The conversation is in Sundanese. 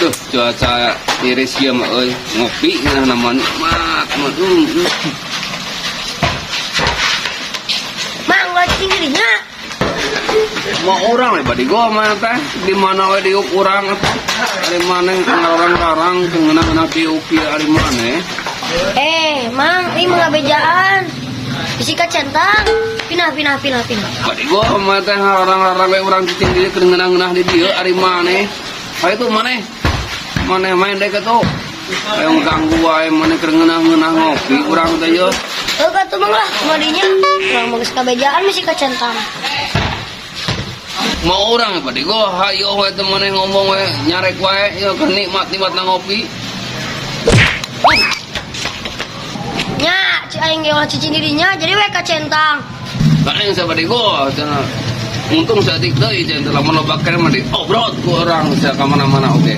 Duh, cuaca tiris ieu mah euy. Ngopi ngeunah mah nikmat mah. Mang, ulah cicing dirinya. Mau urang we badi gua mah teh di mana we diuk urang atuh. Ari maneh ngarang-rarang teu ngeunah-ngeunah diuk ieu ari maneh. Eh, Mang, ini mah bejaan. Bisi kacentang. Pindah, pindah, pindah, pindah. Badi gua mah teh ngarang-rarang we urang cicing di dieu keur ngeunah-ngeunah di dieu ari maneh. Hayu tuh maneh. Maneh main dek atuh. Ayo ganggu wae maneh keur ngeunah-ngeunah ngopi urang teh yeuh. Oh, atuh Mang lah, madinya. Urang mah geus kabejaan bisi kacentang. Mau urang badi gua hayo we teh maneh ngomong we nyarek wae yeuh keur nikmat-nikmat ngopi. Nya, ci aing ge ulah cicing dirinya, jadi we kacentang. Lain sabadi gua cenah. Untung saeutik deui cenah lamun loba keneh mah diobrot ku urang sia ka mana-mana oge.